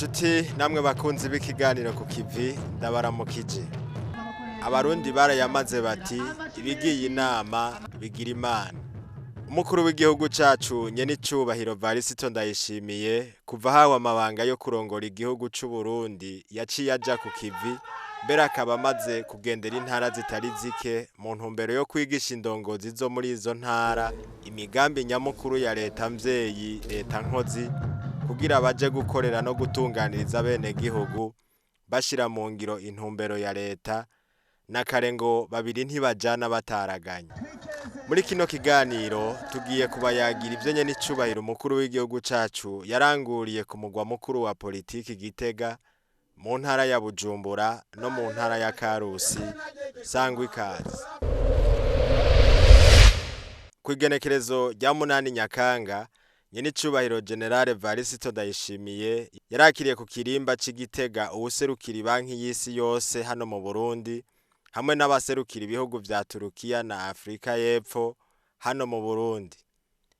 Nshuti namwe bakunzi b'ikiganiro ku kivi, ndabaramukije. Abarundi barayamaze bati: "Ibigiye inama bigira Imana." Umukuru w'igihugu cacu, nyenicubahiro Varisito Ndayishimiye, kuva ahawe amabanga yo kurongora igihugu c'Uburundi, yaciye aja ku kivi, mbere akaba amaze kugendera intara zitari zike mu ntumbero yo kwigisha indongozi zo muri izo ntara imigambi nyamukuru ya leta mvyeyi, leta nkozi, kugira baje gukorera no gutunganiriza abenegihugu bashira mu ngiro intumbero ya leta. Na kare ngo babiri ntibajana bataraganye. Muri kino kiganiro tugiye kubayagira ivyo nyenicubahiro umukuru w'igihugu cacu yaranguriye ku mugwa mukuru wa politiki Gitega, mu ntara ya Bujumbura no mu ntara ya Karusi. Sangwa ikaze. Kw'igenekerezo rya 8 Nyakanga, nyenicubahiro Generale Varisito Ndayishimiye yarakiriye ku kirimba c'i Gitega uwuserukira Ibanki y'Isi Yose hano mu Burundi hamwe n'abaserukira ibihugu vya Turukiya na Afrika y'Epfo hano mu Burundi.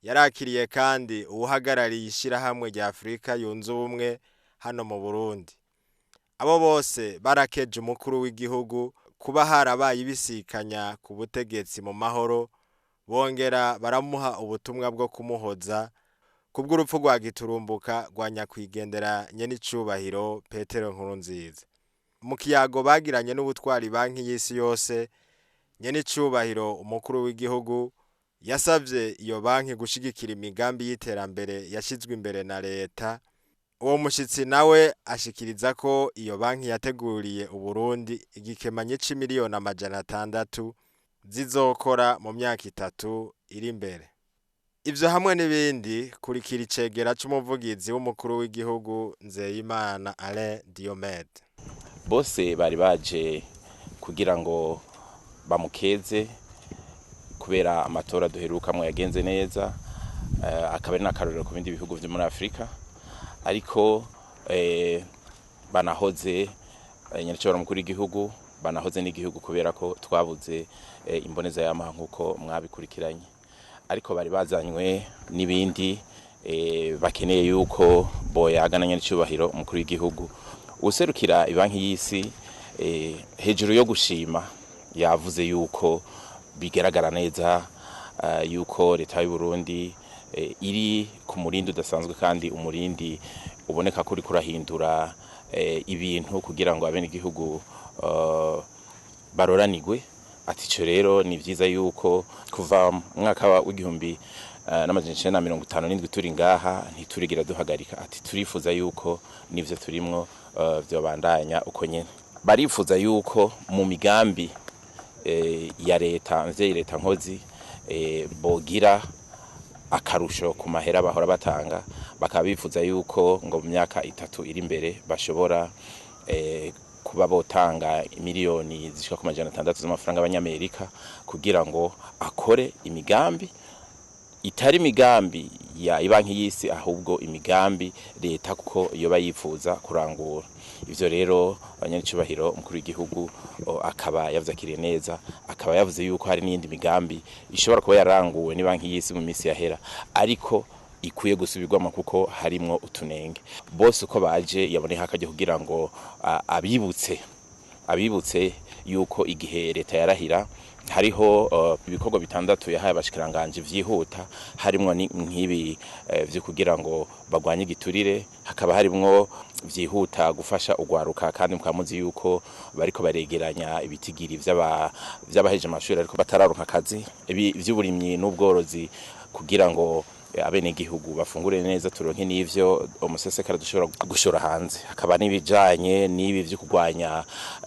Yarakiriye kandi uwuhagarariye ishirahamwe rya Afrika Yunze Ubumwe hano mu Burundi. Abo bose barakeje umukuru w'igihugu kuba harabaye ibisikanya ku butegetsi mu mahoro, bongera baramuha ubutumwa bwo kumuhoza kubw'urupfu rwa giturumbuka rwa nyakwigendera nyenicubahiro Petero Nkurunziza. Mu kiyago bagiranye n'ubutwari Banki y'Isi Yose, nyenicubahiro umukuru w'igihugu yasavye iyo banki gushigikira imigambi y'iterambere yashizwe imbere na leta. Uwo mushitsi nawe ashikiriza ko iyo banki yateguriye Uburundi igikemanyi c'imiliyoni 600 zizokora mu myaka 3 iri imbere. Ivyo hamwe n'ibindi, kurikira icegera c'umuvugizi w'umukuru w'igihugu, Nzeyimana Alain Diomede. Bose bari baje kugira ngo bamukeze kubera amatora duherukamwo yagenze neza, akaba ari n'akarorero ku bindi bihugu vyo muri Afrika, ariko banahoze nyenicubahiro mukuru w'igihugu, banahoze n'igihugu kubera ko twabuze imboneza y'amaha nk'uko mwabikurikiranye. Ariko bari bazanywe n'ibindi, bakeneye yuko boyaga na nyenicubahiro umukuru w'igihugu. Userukira Ibanki y'Isi, hejuru yo gushima, yavuze yuko bigaragara neza yuko leta y'u Burundi iri ku murindi udasanzwe, kandi umurindi uboneka ko uriko urahindura ibintu kugira ngo abenegihugu baroranigwe. Ati ico rero ni vyiza yuko kuva mu mwaka w'1957 turi ngaha ntiturigira duhagarika. Ati turifuza yuko nivyo turimwo vyobandanya uko nyene. Barifuza yuko mu migambi ya leta mvyeyi, leta nkozi, bogira akarusho ku mahera bahora batanga. Bakaba bifuza yuko ngo mu myaka 3 iri imbere bashobora kuba botanga miliyoni zishika ku 600 z'amafaranga y'abanyamerika kugira ngo akore imigambi itari imigambi ya Ibanki y'Isi, ahubwo imigambi leta kuko yoba yifuza kurangura. Ivyo rero abanyanicubahiro umukuru w'igihugu akaba yavyakiriye neza, akaba yavuze yuko hari n'iyindi migambi ishobora kuba yaranguwe n'Ibanki y'Isi mu minsi yahera, ariko ikwiye gusubirwamo kuko harimwo utunenge. Bose uko baje yaboneka akajya kugira ngo abibutse yuko igihe leta yarahira hariho ibikorwa bitandatu yahaye abashikiranganje vyihuta, harimwo nk'ibi vyo kugira ngo bagwanye igiturire, hakaba harimwo vyihuta gufasha ugwaruka, kandi mukaba muzi yuko bariko baregeranya ibitigiri vy'abaheje amashuri ariko batararonka akazi, ibi vy'uburimyi n'ubworozi kugira ngo abenegihugu bafungure neza, turonke n'ivyo umusesekara dushobora gushora hanze, hakaba n'ibijanye n'ibi vyo kurwanya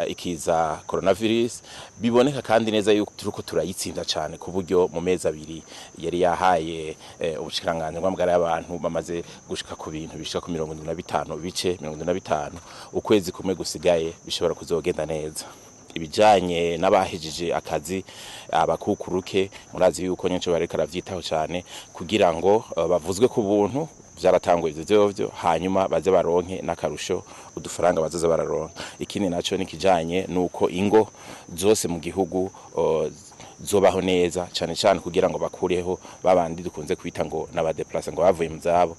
ikiza coronavirus. Biboneka kandi neza yuko turiko turayitsinda cane, ku buryo mu mezi 2 yari yahaye ubushikiranganji bw'amagara y'abantu bamaze gushika ku bintu bishika ku 75.75. Ukwezi kumwe gusigaye bishobora kuzogenda neza. Ibijanye n'abahejeje akazi, abakukuruke, murazi yuko nyinshi bariko aravyitaho cane kugira ngo bavuzwe ku buntu, vyaratanguye ivyo vyovyo, hanyuma baze baronke n'akarusho udufaranga bazoza bararonka. Ikindi naco nikijanye nuko ingo zose mu gihugu zobaho neza, cane cane kugira ngo bakureho babandi dukunze kwita ngo n'abadeplace, ngo bavuye mu zabo.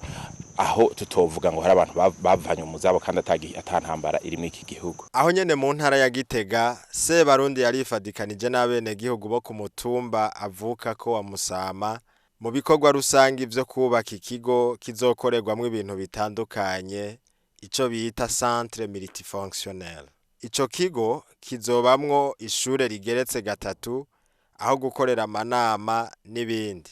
Aho tutovuga ngo hari abantu bavanywe mu zabo kandi atantambara iri muri iki gihugu. Aho nyene mu ntara ya Gitega, Sebarundi yarifadikanije n'abenegihugu bo ku mutumba avuka ko wa Musama mu bikorwa rusangi vyo kubaka ikigo kizokorerwamwo ibintu bitandukanye, ico bita centre multifonctionnel. Ico kigo kizobamwo ishure rigeretse gatatu, aho gukorera amanama n'ibindi.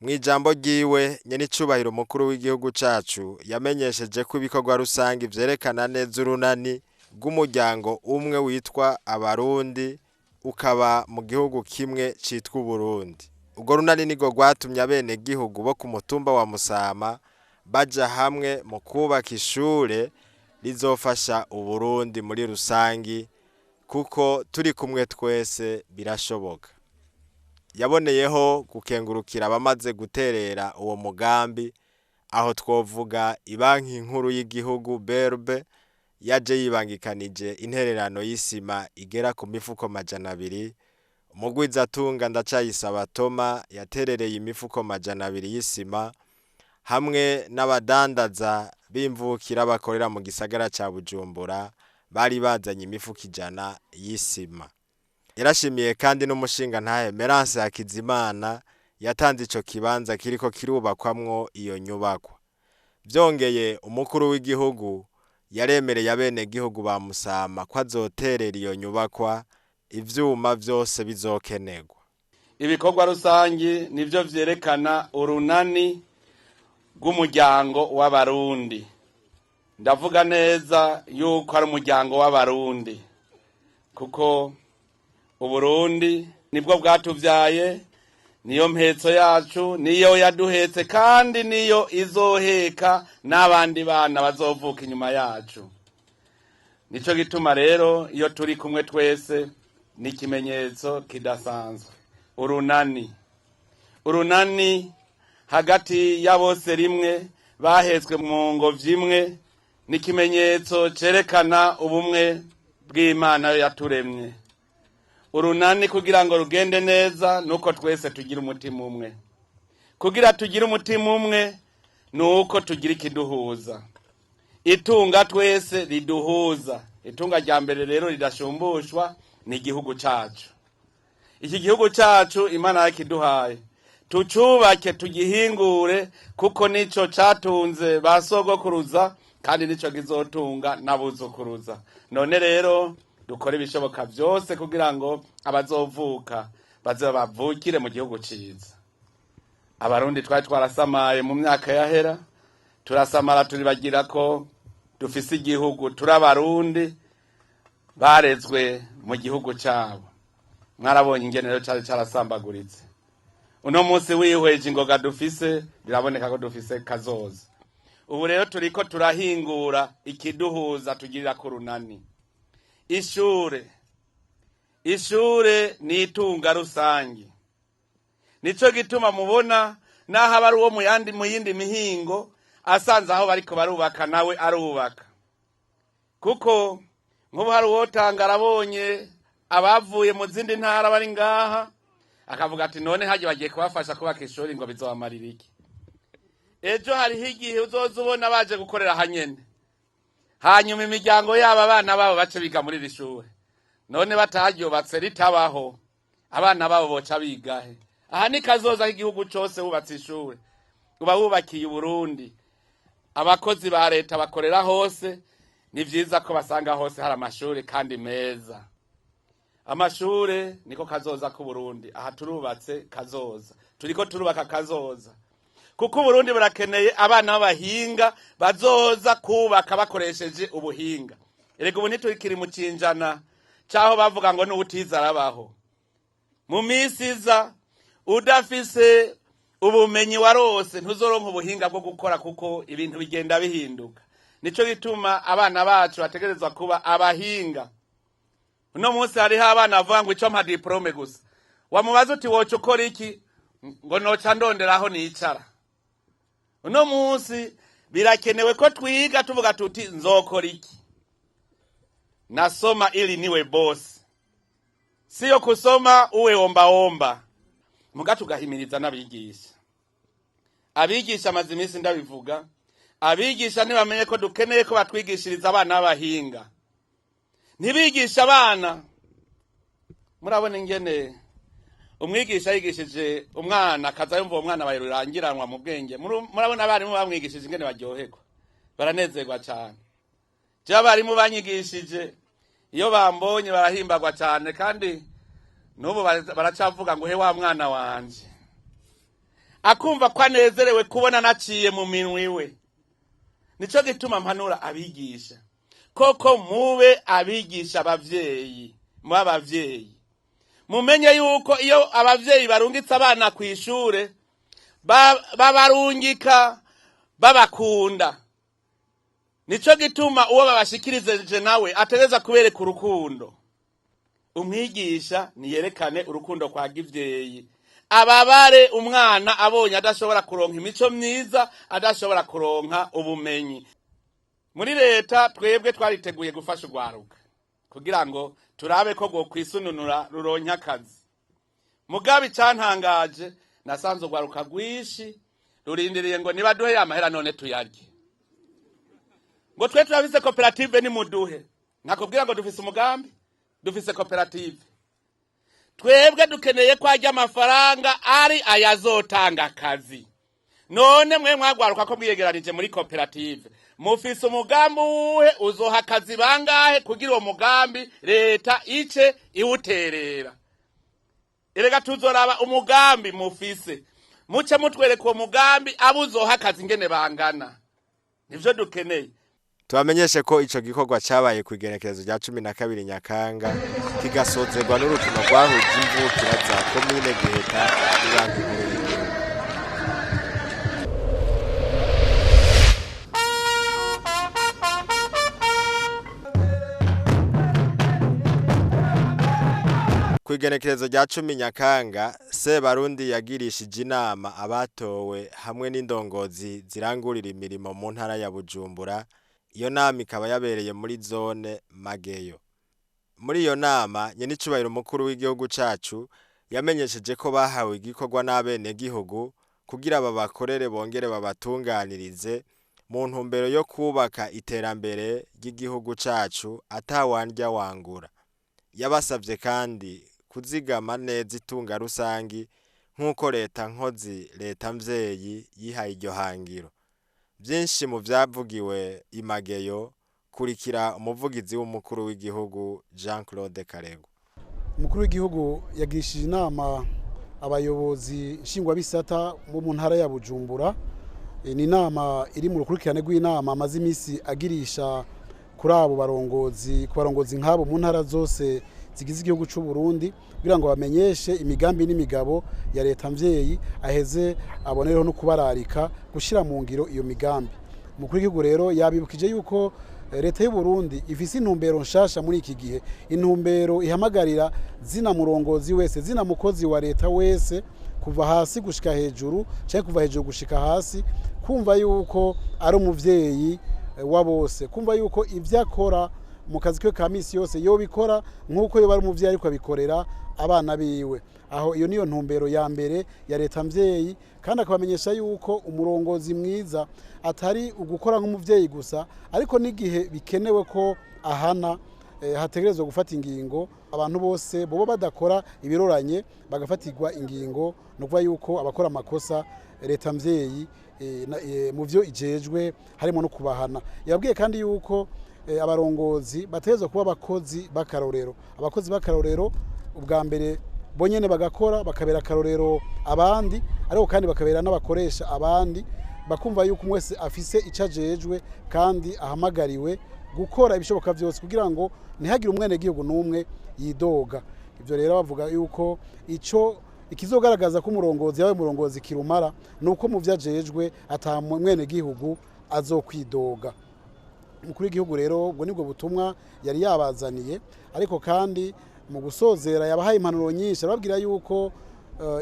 Mw'ijambo ryiwe, nyenicubahiro umukuru w'igihugu cacu yamenyesheje ko ibikorwa rusangi vyerekana neza urunani rw'umuryango umwe witwa Abarundi, ukaba mu gihugu kimwe citwa Uburundi. Urwo runani nirwo rwatumye abenegihugu bo ku mutumba wa Musama baja hamwe mu kubaka ishure rizofasha Uburundi muri rusangi, kuko turi kumwe twese birashoboka. Yaboneyeho gukengurukira abamaze guterera uwo mugambi, aho twovuga ibanki nkuru y'igihugu BRB yaje yibangikanije intererano y'isima igera ku mifuko 200, umugwizatunga Ndacayisaba Toma yaterereye imifuko 200 y'isima, hamwe n'abadandaza b'imvukira bakorera mu gisagara ca Bujumbura bari bazanye imifuko 100 y'isima. Yarashimiye kandi n'umushingantahe Merance Hakizimana yatanze ico kibanza kiriko kirubakwamwo iyo nyubakwa. Vyongeye, umukuru w'igihugu yaremereye abenegihugu ba Musama ko azoterera iyo nyubakwa ivyuma vyose bizokenerwa. Ibikorwa rusangi nivyo vyerekana urunani rw'umuryango w'Abarundi. Ndavuga neza yuko ari umuryango w'Abarundi, kuko Uburundi nibwo bwatuvyaye, niyo mpetso yacu, niyo yaduhetse kandi niyo izoheka n'abandi bana bazovuka inyuma yacu. Nico gituma rero iyo turi kumwe twese ni ikimenyetso kidasanzwe. Urunani, urunani hagati ya bose rimwe bahetswe mu ngobyi imwe, ni ikimenyetso cerekana ubumwe bw'Imana yaturemye. Urunani kugira ngo rugende neza nuko twese tugira umutima umwe. Kugira tugire umutima umwe nuko tugira ikiduhuza. Itunga twese riduhuza. Itunga rya mbere rero ridashumbushwa ni igihugu cacu. Iki gihugu cacu Imana yakiduhaye, tucubake tugihingure, kuko nico catunze ba sogokuruza kandi nico kizotunga n'abuzukuruza. None rero dukore ibishoboka vyose kugira ngo abazovuka baze bavukire mu gihugu ciza. Abarundi twari twarasamaye mu myaka yahera, turasamara turibagira ko dufise igihugu, turi Abarundi barezwe mu gihugu cabo. Mwarabonye ingene rero cari carasambaguritse. Uno munsi wihweje ingoga dufise, biraboneka ko dufise kazoza. Ubu rero turiko turahingura ikiduhuza tugirira ku runani. Ishure, ishure ni itunga rusangi. Nico gituma mubona naho aba ari uwo mu yindi mihingo asanze aho bariko barubaka nawe arubaka. Kuko nk'ubu hari uwotanga arabonye abavuye mu zindi ntara bari ngaha, akavuga ati none haje bagiye kubafasha kubaka ishuri ngo bizobamarira iki? Ejo hariho igihe uzoza ubona baje gukorera hanyene, hanyuma imiryango yabo abana babo bace biga muri iri shure. None bataryubatse ritabaho, abana babo boca bigahe? Aha ni kazoza k'igihugu cose. Wubatse ishure uba wubakiye Uburundi. Abakozi ba leta bakorera hose, ni vyiza ko basanga hose hari amashure kandi meza. Amashure niko kazoza k'Uburundi. Aha turubatse kazoza, turiko turubaka kazoza, kuko Uburundi burakeneye abana b'abahinga bazoza kubaka bakoresheje ubuhinga. Erega ubu ntitukiri mu cinjana caho bavuga ngo n'uwutize arabaho. Mu misi iza udafise ubumenyi warose ntuzoronka ubuhinga bwo gukora, kuko ibintu bigenda bihinduka. Nico gituma abana bacu bategerezwa kuba abahinga. Uno munsi hariho abana bavuga ngo ico mpa diplôme gusa. Wamubaza uti woca ukora iki? Ngo noca ndonderaho nicara. Uno munsi birakenewe ko twiga tuvuga tuti nzokora iki? Nasoma ili niwe bosi, siyo kusoma uwe ombaomba. Muga tugahimiriza n'abigisha. Abigisha amaze iminsi ndabivuga. Abigisha ntibamenye ko dukeneye ko batwigishiriza abana b'abahinga, ntibigisha abana. Murabona ingene umwigisha yigishije umwana akaza yumva uwo mwana barurangiranwa mu bwenge. Murabona abarimu bamwigishije ingene baryoherwa, baranezerwa cyane. Je abarimu banyigishije iyo bambonye barahimbagwa cyane, kandi n'ubu baracavuga ngo he wa mwana wanje, akumva ko anezerewe kubona naciye mu minwe iwe. Nico gituma mpanura abigisha koko mube abigisha abavyeyi, mube abavyeyi, mumenye yuko iyo abavyeyi barungitse abana ku ishure babarungika babakunda. Nico gituma uwo babashikirije nawe ategereza kubereka urukundo. Umwigisha niyerekane urukundo kwa givyeyi, ababare umwana abonye adashobora kuronka imico myiza, adashobora kuronka ubumenyi. Muri leta twebwe twariteguye gufasha urwaruka kugira ngo turabe ko rwokwisununura ruronke akazi. Mugabe icyantangaje, nasanze urwaruka rwinshi rurindiriye ngo nibaduhe amahera none tuyarye, ngo twe turafise koperative nimuduhe. Nakubwira ngo dufise umugambi, dufise koperative, twebwe dukeneye ko ajya amafaranga ari ayazotanga akazi. None mwe mwagwaruka ko mwiyegeranije muri koperative, mufise umugambi uwuhe? Uzoha akazi bangahe kugira uwo mugambi leta ice iwuterera? Erega tuzoraba umugambi mufise, muce mutwereka uwo mugambi, abo uzoha akazi ingene bangana, nivyo dukeneye. Tubamenyeshe ko ico gikorwa cabaye ku igenekerezo rya 12 Nyakanga, kigasozerwa n'urukino rwahuje imvukira za komine Giheta n'ibanki nkuru y'igihugu. Ku igenekerezo rya 10 Nyakanga, Sebarundi yagirishije inama abatowe hamwe n'indongozi zirangurira imirimo mu ntara ya Bujumbura. Iyo nama ikaba yabereye muri zone Mageyo. Muri iyo nama, nyenicubahiro umukuru w'igihugu cacu yamenyesheje ko bahawe igikorwa n'abenegihugu kugira babakorere bongere babatunganirize mu ntumbero yo kubaka iterambere ry'igihugu cacu atawandya wangura. Yabasavye kandi kuzigama neza itunga rusangi nk'uko leta nkozi leta mvyeyi yihaye iryo hangiro. Vyinshi mu vyavugiwe i Mageyo, kurikira umuvugizi w'umukuru w'igihugu Jean Claude Karego. Umukuru w'igihugu yagirishije inama abayobozi nshingwabisata bo mu ntara ya Bujumbura. Ni inama iri mu rukurikirane rw'inama amaze iminsi agirisha kuri abo barongozi, ku barongozi nk'abo mu ntara zose zigize igihugu c'u Burundi, kugira ngo bamenyeshe imigambi n'imigabo ya leta mvyeyi, aheze abonereho no kubararika gushira mu ngiro iyo migambi. Umukuru w'igihugu rero yabibukije yuko leta y'u Burundi ifise intumbero nshasha muri iki gihe, intumbero ihamagarira zina murongozi wese, zina mukozi wa leta wese, kuva hasi gushika hejuru canke kuva hejuru gushika hasi, kumva yuko ari umuvyeyi wa bose, kumva yuko ivyo akora mu kazi ke ka misi yose yobikora nk'uko yoba ari umuvyeyi ariko abikorera abana biwe. Aho iyo niyo ntumbero ya mbere ya leta mvyeyi, kandi akabamenyesha yuko umurongozi mwiza atari ugukora nk'umuvyeyi gusa, ariko n'igihe bikenewe ko ahana, hategerezwa gufata ingingo. Abantu bose boba badakora ibiroranye bagafatirwa ingingo, ni ukuvuga yuko abakora amakosa leta mvyeyi mu vyo ijejwe harimo no kubahana. Yababwiye kandi yuko abarongozi bategerezwa kuba abakozi b'akarorero. Abakozi b'akarorero ubwa mbere bonyene bagakora bakabera akarorero abandi, ariko kandi bakabera n'abakoresha abandi, bakumva yuko umwe wese afise ico ajejwe kandi ahamagariwe gukora ibishoboka vyose kugira ngo ntihagire umwenegihugu n'umwe yidoga. Ivyo rero bavuga yuko ico ikizogaragaza ko umurongozi yabaye umurongozi kirumara ni uko mu vyo ajejwe ata mwenegihugu azokwidoga. Umukuru w'igihugu rero ubwo nibwo butumwa yari yabazaniye, ariko kandi mu gusozera yabahaye impanuro nyinshi, arababwira yuko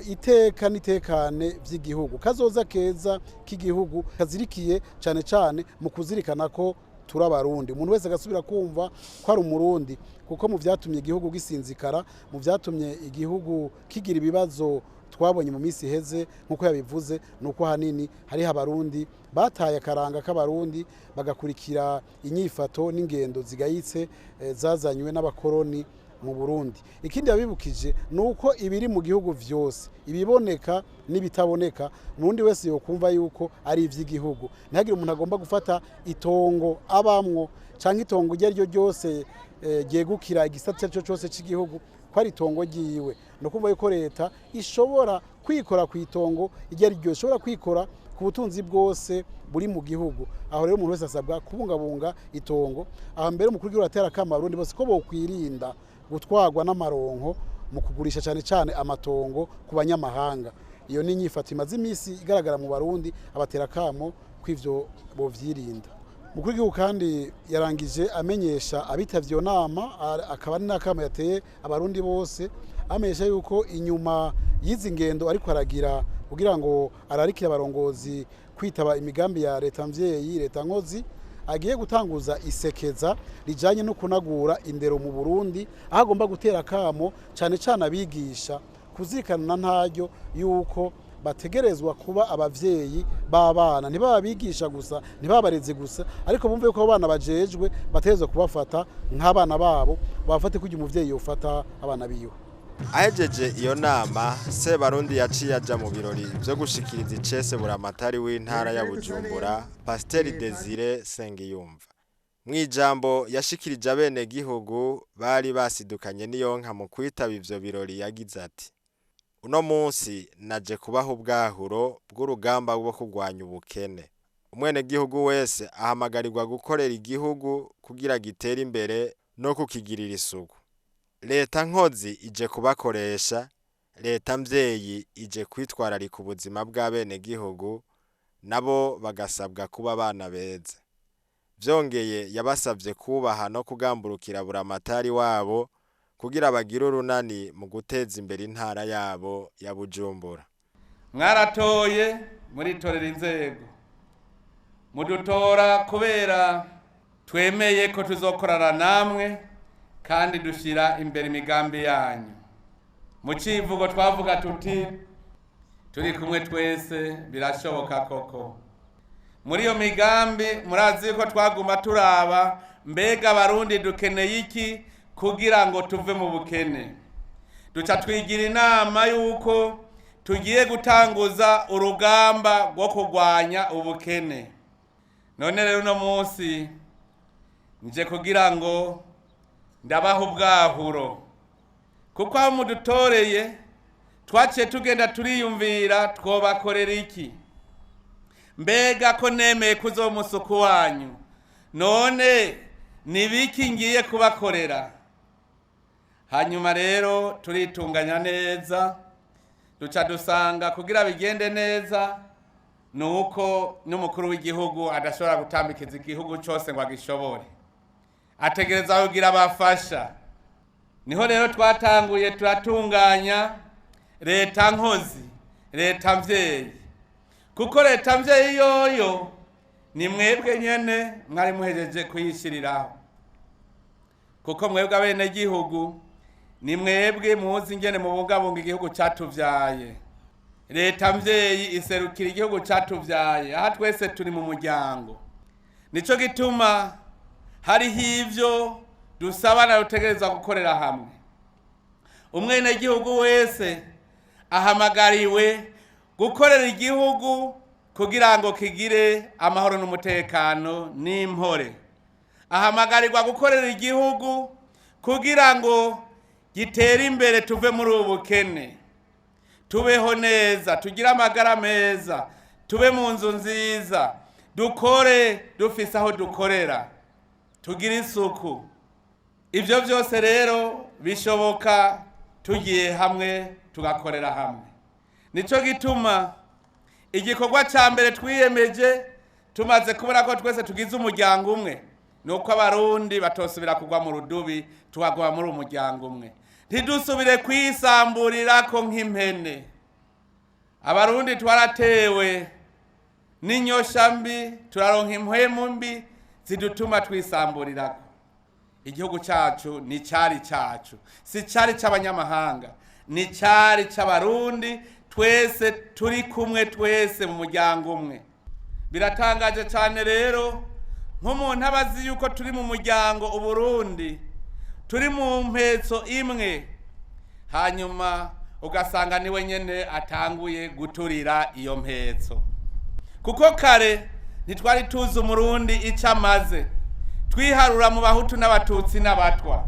iteka n'itekane vy'igihugu, kazoza keza k'igihugu kazirikiye cane cane mu kuzirikana ko turi abarundi. Umuntu wese agasubira kumva ko ari umurundi, kuko mu vyatumye igihugu gisinzikara, mu vyatumye igihugu kigira ibibazo Twabonye mu minsi iheze, nk'uko yabivuze, ni uko ahanini hariho Abarundi bataye akaranga k'Abarundi, bagakurikira inyifato n'ingendo zigayitse zazanywe n'abakoroni mu Burundi. Ikindi yabibukije ni uko ibiri mu gihugu vyose, ibiboneka n'ibitaboneka, umurundi wese yokumva yuko ari ivy'igihugu. Ntihagire umuntu agomba gufata itongo abamwo canke itongo iryo ari ryo ryose ryegukira igisata icyo ari cyo cyose c'igihugu ko ari itongo ryiwe. Ni ukuvuga yuko leta ishobora kwikora ku itongo iryo ari ryo, ishobora kwikora ku butunzi bwose buri mu gihugu. Aho rero umuntu wese asabwa kubungabunga itongo. Aho mbere umukuru w'igihugu aratera akamo Abarundi bose ko bokwirinda gutwarwa n'amaronko mu kugurisha cyane cyane amatongo ku banyamahanga. Iyo ni inyifato imaze iminsi igaragara mu Barundi, abatera akamo kw'ivyo bovyirinda. Umukuru w'igihugu kandi yarangije amenyesha abitavye iyo nama, akaba ari n'akamo yateye Abarundi bose, amenyesha yuko inyuma y'izi ngendo ariko aragira kugira ngo ararikire abarongozi kwitaba imigambi ya leta mvyeyi, leta nkozi, agiye gutanguza isekeza rijanye no kunagura indero mu Burundi, aho agomba gutera akamo cane cane abigisha kuzirikana ntaryo yuko bategerezwa kuba abavyeyi b'abana, ntibababigisha gusa, ntibabareze gusa, ariko bumve yuko abo bana bajejwe bategerezwa kubafata nk'abana babo, babafate kurya umuvyeyi yofata abana biwe. Ahejeje iyo nama, Sebarundi yaciye aja mu birori vyo gushikiriza icese buramatari w'intara ya Bujumbura, Pasiteri Desire Sengiyumva. Mw'ijambo yashikirije abenegihugu bari basidukanye n'iyonka mu kwitaba ivyo birori, yagize ati: "Uno munsi naje kubaha ubwahuro bw'urugamba rwo kurwanya ubukene. Umwenegihugu wese ahamagarirwa gukorera igihugu kugira gitere imbere no kukigirira isuku. Leta nkozi ije kubakoresha, leta mvyeyi ije kwitwararika ubuzima bw'abenegihugu, nabo bagasabwa kuba abana beza." Vyongeye yabasavye kubaha no kugamburukira buramatari wabo kugira bagire urunani mu guteza imbere intara yabo ya Bujumbura. Mwaratoye muritorera inzego, mudutora kubera twemeye ko tuzokorana namwe kandi dushira imbere imigambi yanyu. Mu civugo twavuga tuti turi kumwe twese birashoboka koko. Muri iyo migambi murazi ko twaguma turaba mbega Abarundi dukeneye iki kugira ngo tuve mu bukene. Duca twigira inama yuko tugiye gutanguza urugamba rwo kurwanya ubukene. None rero uno munsi nje kugira ngo ndabaha ubwahuro, kuko aho mudutoreye twaciye tugenda turiyumvira twobakorera iki. Mbega ko nemeye kuzomusuku wanyu, none nibiki ngiye kubakorera? Hanyuma rero turitunganya neza, duca dusanga kugira bigende neza nuko n'umukuru w'igihugu adashobora gutambikiza igihugu cose ngo agishobore, ategereza kugira abafasha. Niho rero twatanguye turatunganya leta nkozi, leta mvyeyi, kuko leta mvyeyi yoyo ni mwebwe nyene mwari muhejeje kuyishiriraho, kuko mwebwe abenegihugu ni mwebwe muzi ingene mubungabunga igihugu catuvyaye. Leta mvyeyi iserukira igihugu catuvyaye, aha twese turi mu muryango. Nico gituma hariho ivyo dusabana rutegerezwa gukorera hamwe. Umwenegihugu wese ahamagariwe gukorera igihugu kugira ngo kigire amahoro n'umutekano n'impore. Ahamagarirwa gukorera igihugu kugira ngo gitere imbere, tuve muri ubu bukene, tubeho neza, tugire amagara meza, tube mu nzu nziza, dukore dufise aho dukorera, tugire isuku. Ivyo vyose rero bishoboka tugiye hamwe tugakorera hamwe. Nico gituma igikorwa ca mbere twiyemeje tumaze kubona ko twese tugize umuryango umwe, nuko Abarundi batosubira kugwa mu rudubi, tukagwa muri umuryango umwe, ntidusubire kwisamburirako nk'impene. Abarundi twaratewe n'inyosha mbi, turaronka impwemu mbi zidutuma twisamburirako. Igihugu cacu ni cari cacu, si cari c'abanyamahanga, ni cari c'Abarundi. Twese turi kumwe, twese mu muryango umwe. Biratangaje cyane rero nk'umuntu aba azi yuko turi mu muryango Uburundi, turi mu mpetso imwe, hanyuma ugasanga niwe nyene atanguye guturira iyo mpetso. Kuko kare ntitwari tuzi Umurundi icyo amaze, twiharura mu Bahutu n'Abatutsi n'Abatwa,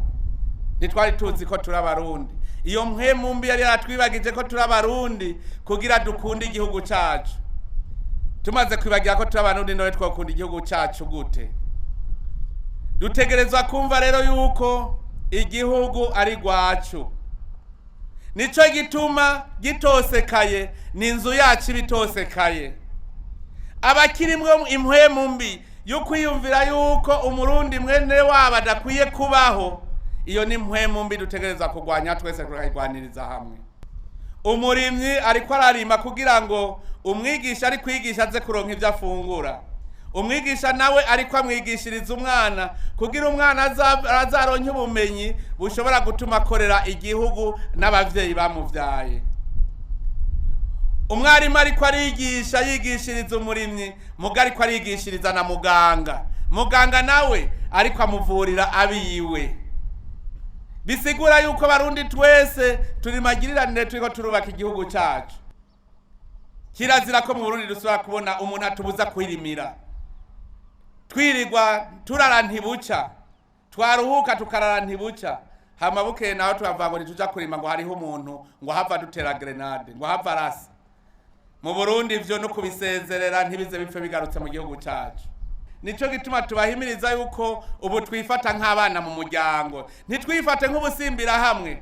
ntitwari tuzi ko turi Abarundi. Iyo mpwemu mbi yari yaratwibagije ko turi Abarundi kugira dukunde igihugu cyacu. Tumaze kwibagira ko turi Abarundi, none twakunda igihugu cyacu gute? Dutegerezwa kumva rero yuko igihugu ari rwacu. Nicyo gituma gitosekaye, ni inzu yacu iba itosekaye. Abakirimwo impwemu mbi yo kwiyumvira yuko Umurundi mwene wabo adakwiye kubaho, iyo ni impwemu mbi dutegereza kurwanya twese, tukayirwaniriza hamwe. Umurimyi ariko ararima kugira ngo umwigisha ari kwigisha aze kuronka ibyo afungura. Umwigisha nawe ariko amwigishiriza umwana kugira umwana azaronke ubumenyi bushobora gutuma akorera igihugu n'abavyeyi bamuvyaye. Umwarimu ariko arigisha, yigishiriza umurimyi, muga ariko arigishiriza na muganga, muganga nawe ariko amuvurira abiwe. Bisigura yuko Barundi twese turi magiriranire, turiko turubaka igihugu cacu. Kirazira ko mu Burundi dusubira kubona umuntu atubuza kwirimira. Twirirwa turara ntibuca, twaruhuka tukarara ntibuca, hama bukeye naho tubavuga ngo ntituja kurima, ngo hariho umuntu ngo hava dutera grenade, ngo hava arasa. Mu Burundi ivyo no kubisezerera, ntibize bipfe bigarutse mu gihugu cacu. Nico gituma tubahimiriza yuko ubu twifata nk'abana mu muryango, ntitwifate nk'ubusimbira hamwe,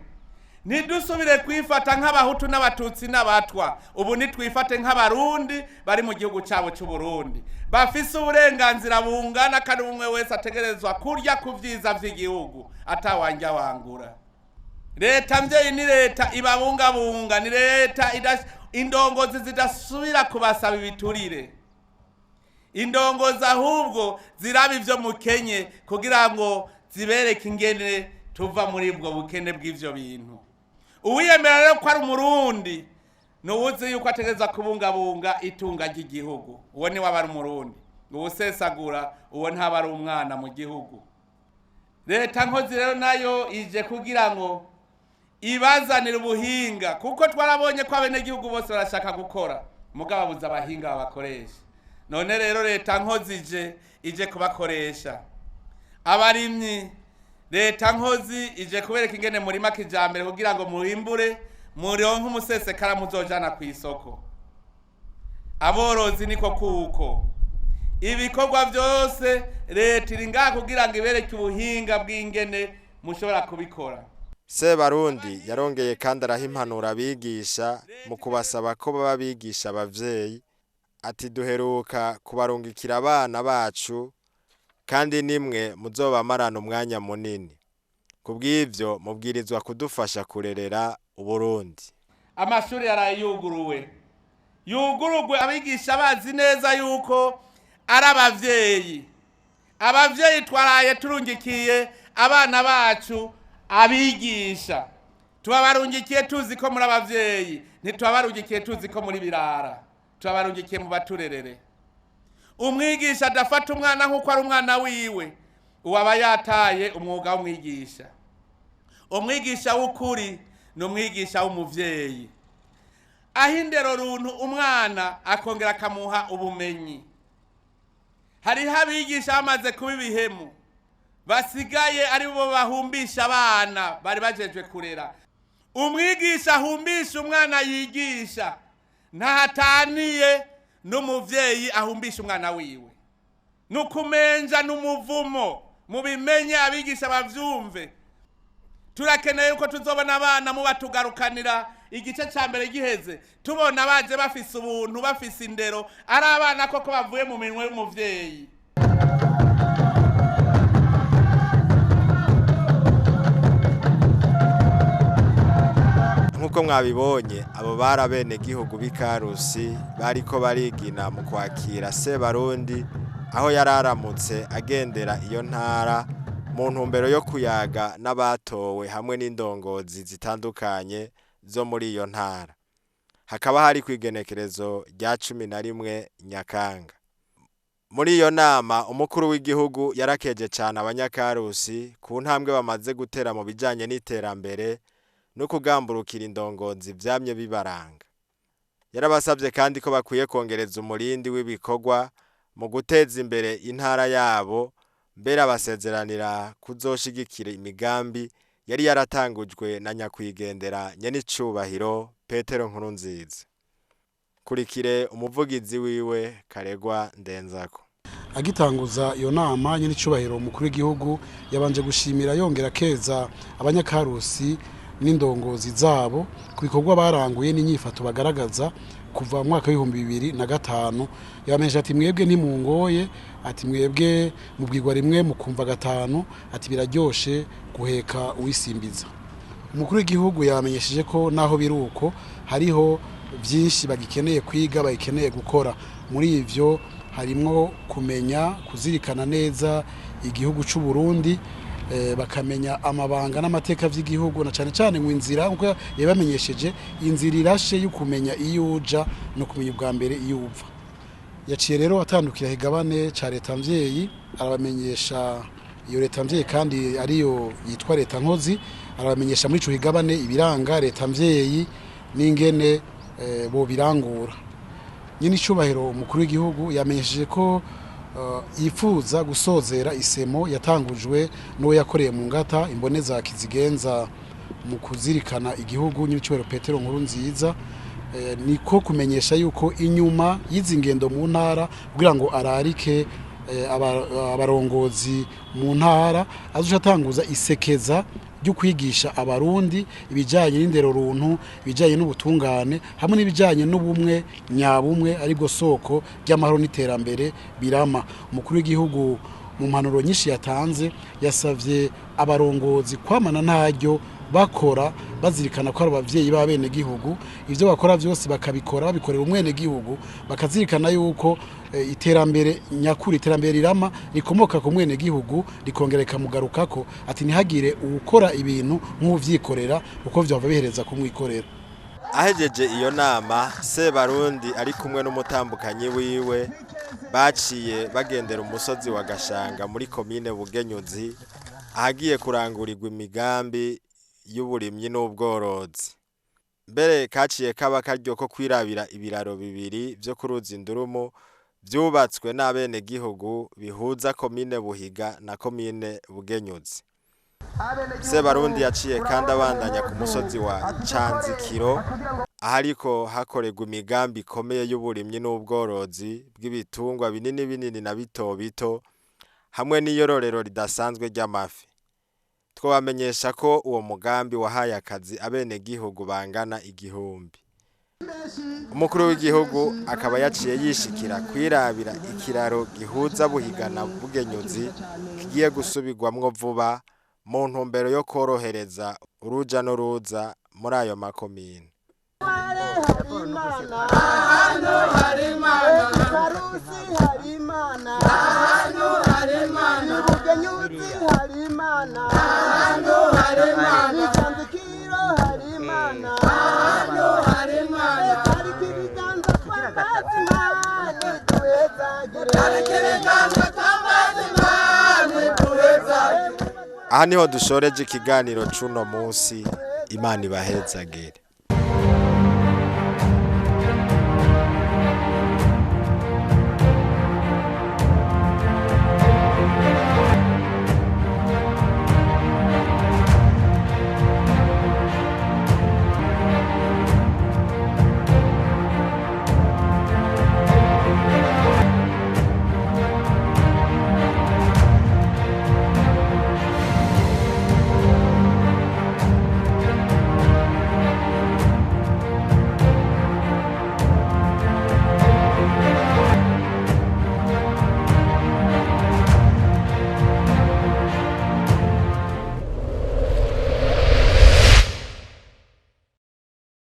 ntidusubire kwifata nk'Abahutu n'Abatutsi n'Abatwa. Ubu nitwifate nk'Abarundi bari mu gihugu cyabo cy'Uburundi, bafise uburenganzira bungana, kandi umwe wese ategerezwa kurya ku vyiza vy'igihugu atawanja wangura. Leta mvyeyi ni leta ibabungabunga, ni leta indongozi zidasubira kubasaba ibiturire. Indongozi ahubwo ziraba ivyo mukenye kugira ngo zibereke ingene tuva muri ubwo bukene bw'ivyo bintu. Uwiyemera rero ko ari Umurundi ni uwuzi yuko ategereza kubungabunga itunga ry'igihugu. Uwo niwe aba ari Umurundi. Uwusesagura uwo ntaba ari umwana mu gihugu. Leta nkozi rero nayo ije kugira ngo ibazanire ubuhinga, kuko twarabonye ko abenegihugu bose barashaka gukora, mugabo babuze abahinga babakoresha. None rero leta nkozi ije kubakoresha. Abarimyi, leta nkozi ije kubereka ingene murima kijambere kugira ngo murimbure, muronke umusesekara muzojana ku isoko. Aborozi niko kuko ibikorwa byose leta iri ngaha kugira ngo ibereke ubuhinga bw'ingene mushobora kubikora. Sebarundi yarongeye kandi araha impanuro abigisha mu kubasaba ko baba bigisha abavyeyi, ati duheruka kubarungikira abana bacu kandi nimwe muzobamarana umwanya munini, kubw'ivyo mubwirizwa kudufasha kurerera Uburundi. Amashuri yaraye yuguruwe, yugurugwe abigisha bazi neza yuko ari abavyeyi. Abavyeyi twaraye turungikiye abana bacu abigisha, tubabarungikiye tuzi ko muri abavyeyi, ntitubabarungikiye tuzi ko muri birara, tubabarungikiye mu baturerere. Umwigisha adafata umwana nk'uko ari umwana wiwe, uwo aba yataye umwuga w'umwigisha. Umwigisha w'ukuri ni umwigisha w'umuvyeyi, aho indero runtu umwana akongera akamuha ubumenyi. Hariho abigisha bamaze kuba ibihemu, basigaye ari bo bahumbisha abana bari bajejwe kurera. Umwigisha ahumbisha umwana yigisha ntahataniye n'umuvyeyi ahumbisha umwana wiwe. Nukumenja n'umuvumo, mubimenye abigisha bavyumve. Turakeneye yuko tuzobona abana mubatugarukanira igice ca mbere giheze, tubona baje bafise ubuntu, bafise indero, ari abana koko bavuye mu minwe y'umuvyeyi. Nk'uko mwabibonye, abo bari abenegihugu b'i Karusi bariko barigina mu kwakira Sebarundi aho yari aramutse agendera iyo ntara mu ntumbero yo kuyaga n'abatowe hamwe n'indongozi zitandukanye zo muri iyo ntara. Hakaba hari kw'igenekerezo rya 11 Nyakanga. Muri iyo nama umukuru w'igihugu yarakeje cane abanyakarusi ku ntambwe bamaze gutera mu bijanye n'iterambere no kugamburukira indongozi vyamye bibaranga. Yarabasavye kandi ko bakwiye kongereza umurindi w'ibikorwa mu guteza imbere intara yabo, mbere abasezeranira kuzoshigikira imigambi yari yaratangujwe na nyakwigendera nyenicubahiro Petero Nkurunziza. Kurikire umuvugizi wiwe Karegwa Ndenzako. Agitanguza iyo nama, nyenicubahiro umukuru w'igihugu yabanje gushimira yongera keza abanyakarusi n'indongozi zabo ku bikorwa baranguye n'inyifato bagaragaza kuva mu mwaka w'2005. Yabamenyesha ati mwebwe ntimungoye, ati mwebwe mubwirwa rimwe mukumva gatanu, ati biraryoshe guheka uwisimbiza. Umukuru w'igihugu yabamenyesheje ko naho biruko hariho byinshi bagikeneye kwiga, bagikeneye gukora. Muri ivyo harimwo kumenya kuzirikana neza igihugu c'u Burundi, bakamenya amabanga n'amateka vy'igihugu, na cane cane ngo inzira, nkuko yabamenyesheje, inzira irashe yo kumenya iyo uja no kumenya ubwa mbere iyo uva. Yaciye rero atandukira higabane ca leta mvyeyi, arabamenyesha iyo leta mvyeyi kandi ariyo yitwa leta nkozi, arabamenyesha muri ico higabane ibiranga leta mvyeyi n'ingene bo birangura. Nyine icubahiro umukuru w'igihugu yamenyesheje ko yifuza gusozera isemo yatangujwe n'uwo yakoreye mu ngata, imboneza kizigenza mu kuzirikana igihugu, nyine icubahiro Petero Nkurunziza. Niko kumenyesha yuko inyuma y'izi ngendo mu ntara kugira ngo ararike abarongozi mu ntara, azoca atanguza isekeza ryo kwigisha abarundi ibijanye n'indero runtu, ibijanye n'ubutungane hamwe n'ibijanye n'ubumwe nyabumwe, aribwo soko ry'amahoro n'iterambere birama. Umukuru w'igihugu mu mpanuro nyinshi yatanze yasavye abarongozi kwamana ntaryo bakora bazirikana ko ari abavyeyi b'abenegihugu, ivyo bakora vyose bakabikora babikorera umwenegihugu, bakazirikana yuko iterambere nyakuri, iterambere rirama rikomoka ku mwenegihugu rikongera rikamugarukako, ati ntihagire uwukora ibintu nk'uwuvyikorera kuko vyohava bihereza kumwikorera. Ahejeje iyo nama, Sebarundi ari kumwe n'umutambukanyi wiwe baciye bagendera umusozi wa Gashanga muri komine Bugenyuzi, ahagiye kurangurirwa imigambi y'uburimyi n'ubworozi. Mbere kaciye kaba karyo ko kwirabira ibiraro bibiri vyo ku ruzi Ndurumu vyubatswe n'abenegihugu bihuza komine Buhiga na komine Bugenyuzi. Sebarundi yaciye kandi abandanya ku musozi wa Canzikiro, ahariko hakorerwa imigambi ikomeye y'uburimyi n'ubworozi bw'ibitungwa binini binini na bito bito hamwe n'iyororero ridasanzwe ry'amafi. Twobamenyesha ko uwo mugambi wahaye akazi abenegihugu bangana 1000. Umukuru w'igihugu akaba yaciye yishikira kwirabira ikiraro gihuza Buhiga na Bugenyuzi kigiye gusubirwamwo vuba mu ntumbero yo korohereza uruja n'uruza muri ayo makomine. Aha niho dushoreje ikiganiro c'uno munsi. Imana ibahezagire.